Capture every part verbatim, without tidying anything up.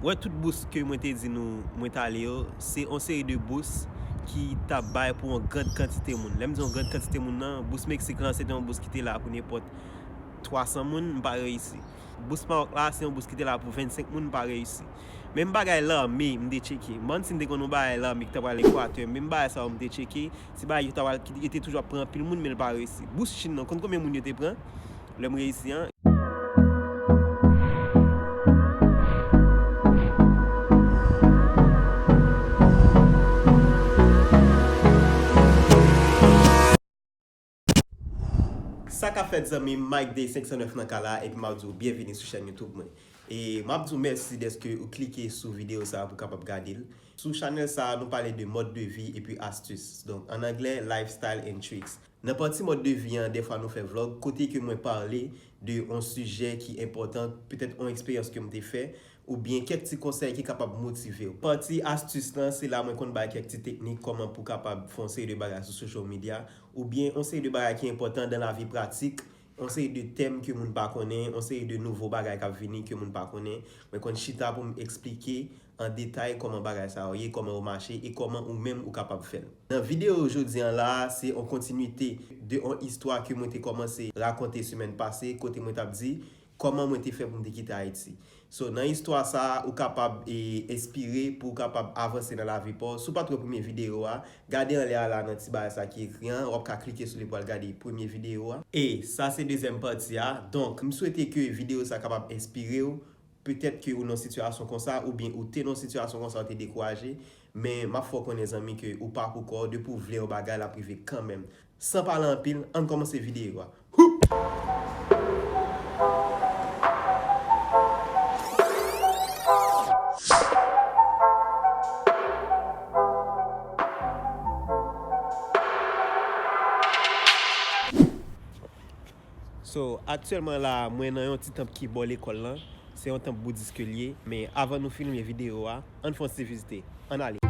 Wè, tout bous ke mwen te di nou mwen t ale yo, se yon seri de bous ki t ap bay pou yon grand kantite moun. Lè m di yon grand kantite moun nan, bous Meksik lan, se te yon bous ki te la pou nenpòt twa san moun, m pa reyisi. Bous Mawòk la, se yon bous ki te la pou vennsenk moun, m pa reyisi. Menm bagay lame, m te tcheke. M pa konn si m te konn yon bagay lame ki ta pral Ekwatè, menm bagay sa yo m te tcheke. Se bagay yo ta pral, ki, yo te toujou ap pran anpil moun, men l pa reyisi. Bous Chin nan, konn konbyen moun yo te pran lè m reyisi an? Sa k ap fèt, zanmi m? Mike Day senk san nèf nan kay la, epi m ap di w byenvini sou chèn YouTube mwen. E m ap di w mèsi dèske ou klike sou videyo sa a pou w kapab gade l. Sou chanèl sa a, nou pale de mòd de vi epi astis. Donk, an anglè, lifestyle and tricks. Nan pati mòd de vi an, dèfwa nou fè vlòg, kote ke mwen pale de yon sijè ki enpòtan, petèt yon eksperyans ke m te fè, oubyen kèk ti konsèy ki kapab motive w. Pati astis lan, se la mwen konn bay kèk ti teknik kòman pou w kapab fè yon seri de bagay sou social media, oubyen yon seri de bagay ki enpòtan dan lavi pratik, yon seri de tèm ke moun pa konnen, yon seri de nouvo bagay k ap vini ke moun pa konnen. Mwen konn chita pou m eksplike an detay kòman bagay sa yo ye, kòman yo mache e kòman ou menm ou kapab fè l. Nan videyo jodi an la, se yon kontinite de yon istwa ke mwen te kòmanse rakonte semèn pase, kote mwen t ap di kòman mwen te fè pou m te kite Ayiti. So, nan istwa sa a, ou kapab, e, enspire pou w kapab avanse nan lavi pa w. Si w pa t wè premye videyo a, gade anlè a la nan ti bagay sa ki ekri an, w ap ka klike sou li pou w al gade premye videyo a. E sa se dezyèm pati a. Donk, m swete ke videyo sa kapab enspire w. Petèt ke ou nan sitiyasyon konsa, oubyen ou te nan sitiyasyon konsa, ou te dekouraje, men m ap fè w konnen, zanmi, ke ou pa pou kò w, depi w vle yon bagay, l ap rive kanmenm. San pale anpil, ann kòmanse videyo a. Houp! So, aktyèlman la, mwen nan yon ti tanp ki bò lekòl lan. Se yon tanp boudis ke l ye. Men avan nou filme videyo a, ann fè yon ti vizite. Ann ale.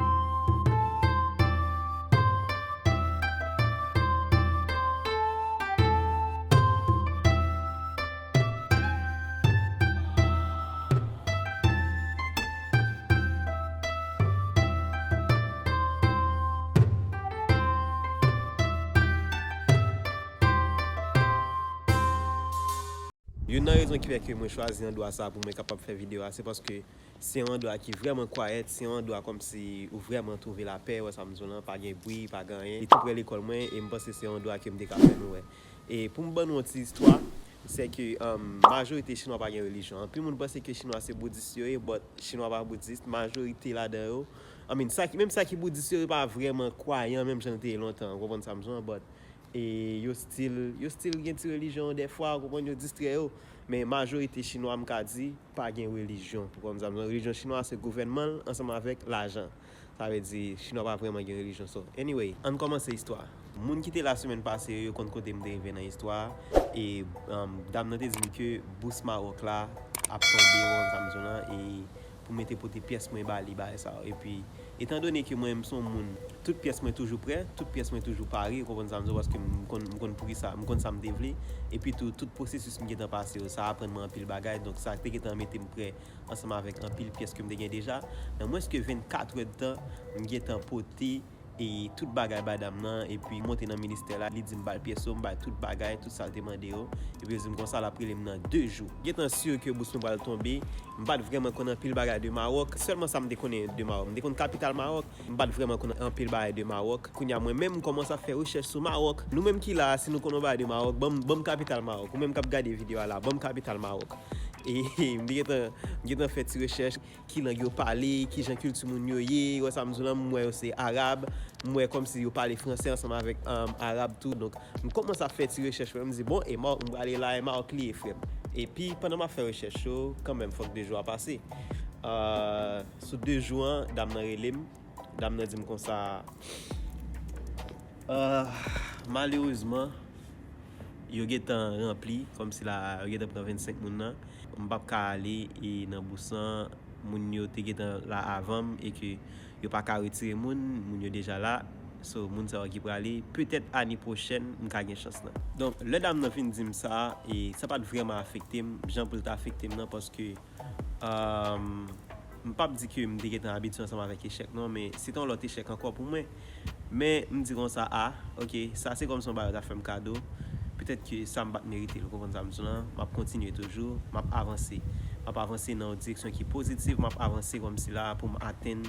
Youn nan rezon ki fè ke mwen chwazi andwa sa pou mwen kapab fè videyo a, se paske se yon andwa ki vrèman kwayèt, se yon andwa kòmsi ou vrèman twouve lapè, wè sa m di w lan, pa gen bri, pa gen anyen. Li tou prè lekòl mwen, e m panse se yon andwa ke m te ka fè nou wè. E pou m ban nou yon ti istwa, se ke, um, majorite Chinwa pa gen relijyon. Anpil moun panse ke Chinwa se boudis yo ye, but Chinwa pa boudis, majorite ladan yo, I mean, sa ki, menm sa ki boudis yo, yo pa vrèman kwayan, menm jan l te ye lontan, ou konprann sa m di w lan, but E yo still, yo still gen ti relijyon dèfwa, ou konprann, yo distrè yo. Men majorite Chinwa, m ka di, pa gen relijyon. Ou konprann sa m di w lan, relijyon Chinwa se gouvènman l ansanm avèk lajan. Sa vle di, Chinwa pa vrèman gen relijyon. So, anyway, ann kòmanse istwa a. Moun ki te la semèn pase yo, yo konn kote m te rive nan istwa a. E, um, dam nan te di m ke bous Mawòk la ap tonbe, ou konprann sa m di w lan, e pou mwen te pote pyès mwen ba li, bagay sa yo. Epi, etandone ke mwen, m se yon moun, tout pyès mwen toujou prè, tout pyès mwen toujou pare, ou konprann sa m di w, paske m konn, m konn poukisa, m konn sa m te vle. Epi tou, tout pwosesis m gentan pase yo, sa aprann mwen anpil bagay, donk sa te gentan mete m prè ansanm avèk anpil pyès ke m te gen deja. Nan mwens ke vennkat èdtan, m gentan pote e tout bagay bay dam nan, epi monte nan ministè la, li di m ba l pyès yo, m ba l tout bagay, tout sa l te mande yo, epi yo di m konsa l ap rele m nan de jou. Gentan si ke bous mwen pral tonbe, m pa t vrèman konn anpil bagay de Mawòk, sèlman sa m te konnen de Mawòk, m te konn kapital Mawòk, m pa t vrèman konn anpil bagay de Mawòk. Kounye a mwen menm m kòmanse ap fè rechèch sou Mawòk. Nou menm ki la a, si nou konn yon bagay de Mawòk, ban m, ban m kapital Mawòk. Ou menm k ap gade videyo a la, ban m kapital Mawòk. E m te gentan, m gentan fè ti rechèch. Ki lang yo pale, kijan kilti moun yo ye, wè sa m di w lan, m wè yo se Arab, m wè kòmsi yo pale fransè ansanm avèk, um, Arab tou, donk m kòmanse ap fè ti rechèch mwen, m di, bon, e Mawòk m prale la, e Mawòk li ye, frè m. Epi, pandan m ap fè rechèch yo, kanmenm, fòk de jou a pase. Euh, sou de jou an, dam nan rele m, dam nan di m konsa, euh, malerezman, yo gentan ranpli, kòmsi la, yo gentan pran vennsenk moun nan. M p ap ka ale e nan bous lan, moun yo te gentan la avan m e ke yo pa ka retire moun, moun yo deja la. So, moun sa yo ki prale, petèt ane pwochèn, m ka gen chans lan. Donk, lè dam nan fin di m sa, e sa pa t vrèman afekte m, jan pou l ta afekte m nan, paske, um, M p ap di ke m te gentan abitye ansanm avèk echèk non, men se te yon lòt echèk ankò pou mwen. Men m di konsa, a, ok, sa se kòmsi yon bagay yo ta fè m kado. Petèt ke sa m pa t merite l, ou konprann sa m di w lan, m ap kontinye toujou, m ap avanse. M ap avanse nan yon direksyon ki pozitiv, m ap avanse kòmsi la pou m atenn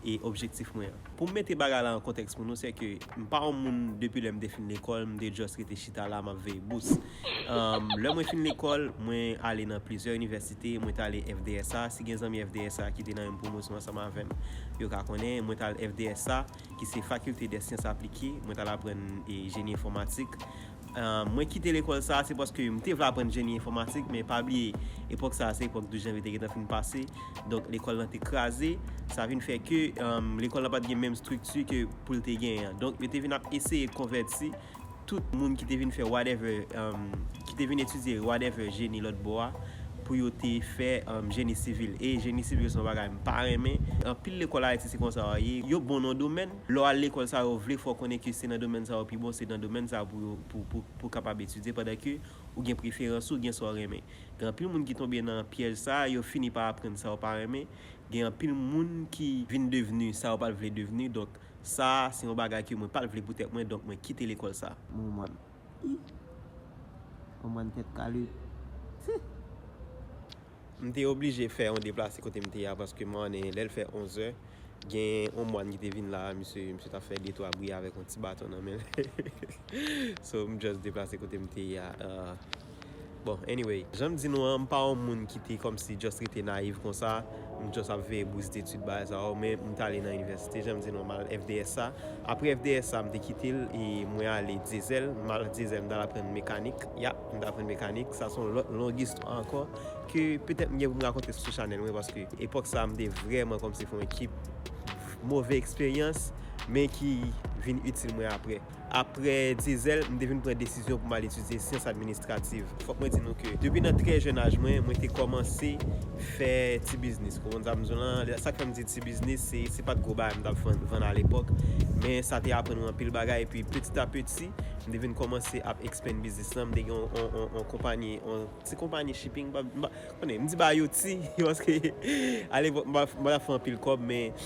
e objektif mwen an. Pou m mete bagay la an kontèks pou nou, se ke m pa yon moun depi lè m te fin lekòl, m te just rete chita la, m ap veye bous. Um, lè mwen fin lekòl, mwen ale nan plizyè inivèsite, mwen t ale F D S A. Si gen zanmi F D S A ki te nan menm pwomosyon ansanm avè m, yo ka konnen, mwen t al F D S A, ki se Faculté des Sciences Appliquées, mwen t al aprann e, jeni enfòmatik. Uh, mwen kite lekòl sa, se paske m te vle aprann jeni enfòmatik, men pa bliye, epòk sa, se epòk douz janvye te gentan fin pase. Donk, lekòl lan te kraze. Sa vin fè ke, um, lekòl lan pa t gen menm estrikti ke pou l te genyen an. Donk, yo te vin ap eseye konvèti tout moun ki te vin fè whatever, um, ki te vin etidye whatever jeni lòt bò a, pou yo te fè, um, jeni sivil. E jeni sivil se yon bagay m pa renmen. Anpil lekòl Ayiti se konsa yo ye. Yo bon nan domèn. Lè w al lekòl sa yo vle fè w konnen ke se nan domèn sa yo pi bon, se nan domèn sa pou yo, pou, pou, pou w kapab etidye pandan ke ou gen preferans ou, gen sa w renmen. Gen anpil moun ki tonbe nan pyèj sa, yo fini pa aprann sa yo pa renmen. Gen anpil moun ki vin devni sa yo pa t vle devni. Donk, sa se yon bagay ke mwen pa t vle pou tèt mwen, donk mwen kite lekòl sa. Mwen, mwen, mwen tèt kale. M te oblije fè yon deplase kote m te ye a, paske m konnen lè l fè onz è, gen yon mòn ki te vin la, misye, misye t ap fè de twa bri avèk yon ti baton nan men l. So, m just deplase kote m te ye a. Uh, bon, anyway, jan m di nou an, m pa yon moun ki te kòmsi just rete nayiv konsa, m just ap veye bous detid bagay sa yo, men m t ale nan inivèsite, jan m di nou an, m al F D S A. Apre F D S A, m te kite l e mwen ale Dyezèl. M al Dyezèl, m t al aprann mekanik. Ya, m t al aprann mekanik. Sa se yon lòt long istwa ankò ke petèt m gen pou m rakonte sou chanèl mwen, paske epòk sa, m te vrèman kòmsi fè yon ekip move eksperyans, men ki vin itil mwen apre. Apre Dyezèl, m te vin pran desizyon pou m al etidye syans administrativ. Fòk mwen di nou ke depi nan trè jèn aj mwen, mwen te kòmanse fè ti biznis. Ou konprann sa m di w lan? Sa k fè m di ti biznis, se, se pa t gwo bagay m t ap vann, vann alepòk, men sa te aprann mwen anpil bagay. Epi, peti a peti, m te vin kòmanse ap expand biznis lan. M te gen yon, yon, yon, yon konpayi, yon ti konpayi shipping. M pa, m pa, konnen, m di bagay yo ti, paske alepòk, m pa, m pa t ap fè anpil kòb, men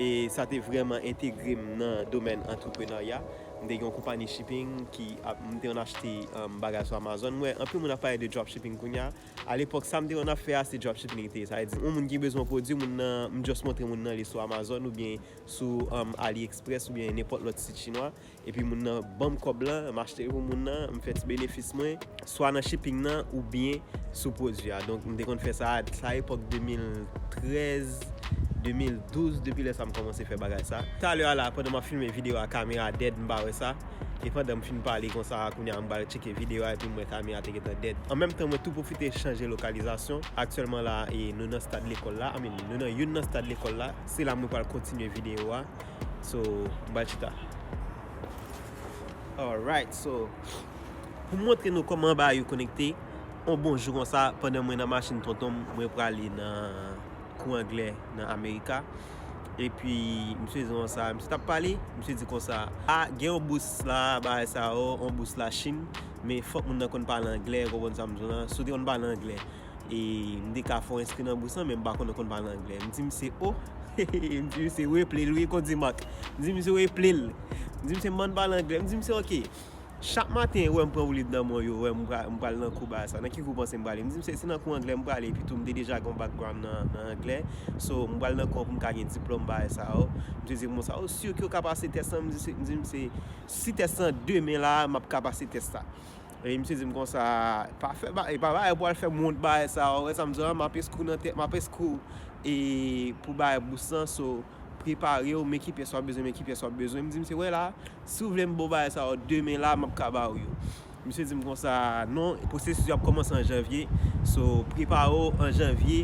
e sa te vrèman entegre m nan domèn antreprenarya. M te gen yon konpayi shipping ki ap, m te konn achte, um, bagay sou Amazon. M wè anpil moun ap pale de dropshipping kounye a. Alepòk, sa m te konn ap fè a, se dropshipping li te ye. Sa vle di, yon moun ki bezwen yon pwodui, moun nan, m just montre moun nan li sou Amazon oubyen sou, um, AliExpress oubyen nenpòt lòt sit chinwa. Epi moun nan ban m kòb lan, m achte pou moun nan, m fè ti benefis mwen, swa nan shipping nan oubyen sou pwodui a. Donk, m te konn fè sa, sa epòk de mil trèz, de mil douz, depi lè sa m kòmanse fè bagay sa. Talè a la, pandan m ap filme videyo a, kamera dead, m pa wè sa. E pandan m fin pale konsa, kounye a m pral tcheke videyo a, epi m wè kamera te gentan dead. An menm tan, mwen tou pwofite chanje lokalizasyon. Aktyèlman la, e nou nan stad lekòl la, I mean, nou nan youn nan stad lekòl la. Se la mwen pral kontinye videyo a. So, m pral chita. Alright, so, pou m montre nou kòman bagay yo konekte, yon bon jou konsa, pandan mwen nan machin tonton m, mwen prale nan kou anglè nan Amerika. Epi, misye di konsa, misye t ap pale, misye di konsa, a, gen yon bous la, bagay sa yo, yon bous la Chin, men fòk moun nan konn pale anglè, ou konprann sa m di w lan, si w te konn pale anglè. E m te ka fè w enskri nan bous lan, men m pa konnen konn pale anglè. M di misye, o, m di misye, reple l, wi, kondimak. M di misye, reple l. M di misye, man pale anglè. M di misye, oke. Chak maten, wè m pran woulib nan men w yo, wè m pra-, m pral nan kou bagay sa. Nan ki kou w panse m prale? M di misye, se nan kou anglè m prale, epi tou m te deja gen yon background nan, nan anglè. So, m pral nan kou an pou m ka gen diplòm bagay sa yo. Misye di m konsa, o, si ke w ka pase tès lan? M di, m di misye, si tès lan demen la, m ap ka pase tès la. E misye di m konsa, pa fè ba-, e pa bagay pou al fè m wont bagay sa, ou wè sa m di w lan, m ap enskri w nan tèt, m ap enskri w, e pou bagay bous lan, so, prepare w, men ki pyès w ap bezwen, men ki pyès w ap bezwen. M di misye, wè la, si w vle m ba w bagay sa yo demen la, m ap ka ba w yo. Misye di m konsa, non, pwosesis yo ap kòmanse an janvye, so, prepare w an janvye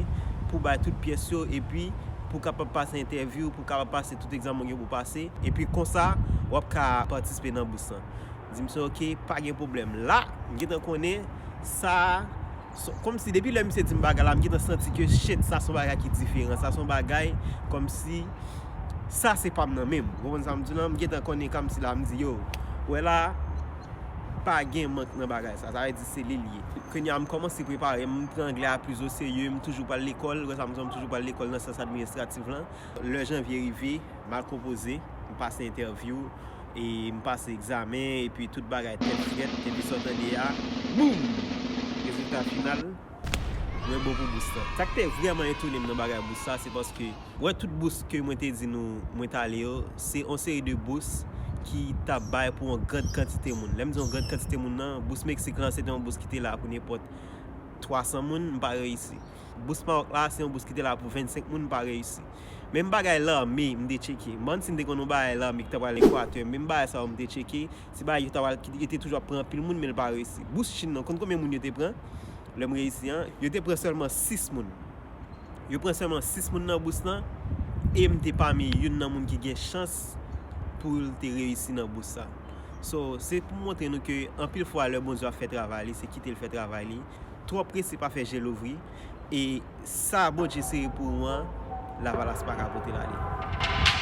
pou bay tout pyès yo, epi pou w kapab pase entèvyou, pou w kapab pase tout egzamen w gen pou w pase, epi konsa, w ap ka patisipe nan bous lan. Di misye, oke, pa gen pwoblèm. La, m gentan konnen sa, so, kòmsi depi lè misye di m bagay la, m gentan santi ke, shit, sa se yon bagay ki diferan. Sa se yon bagay kòmsi, sa se pa m nan menm. Ou konprann sa m di w lan? M gentan konnen kòmsi la, m di, yo, wè la, Pa gen mank nan bagay sa, sa vle di se li l ye. Kounye a m kòmanse prepare m, m pran anglè a plis o serye, m toujou pral lekòl, wè sa m di w, m toujou pral lekòl nan syans administratif lan. Lè janvye rive, m al konpoze, m pase entèvyou, e m pase egzamen, epi tout bagay tèt frèt, epi sa w tande a, boum! Rezilta final, mwen bon pou bous lan. Sa k te vrèman etone m nan bagay bous sa, se paske, wè, tout bous ke mwen te di nou mwen t ale yo, se yon seri de bous ki t ap bay pou yon grand kantite moun. Lè m di yon grand kantite moun nan, bous Meksik lan, se te yon bous ki te la pou nenpòt twa san moun, m pa reyisi. Bous Mawòk la, se yon bous ki te la pou vennsenk moun, m pa reyisi. Menm bagay lame, m te tcheke. M pa konn si m te konn yon bagay lame ki ta pral Ekwatè, menm bagay sa yo m te tcheke. Se bagay yo ta pral, yo te toujou ap pran anpil moun, men l pa reyisi. Bous Chin nan, konn konbyen moun yo te pran? Lè m reyisi an, yo te pran sèlman sis moun. Yo pran sèlman sis moun nan bous lan, e m te pami youn nan moun ki gen chans pou l te reyisi nan bous sa. So, se pou montre nou ke anpil fwa lè Bondye ap fè travay li, se kite l fè travay li. Twò prese pa fè je louvri, e sa Bondye sere pou ou an, lavalas pa ka pote l ale.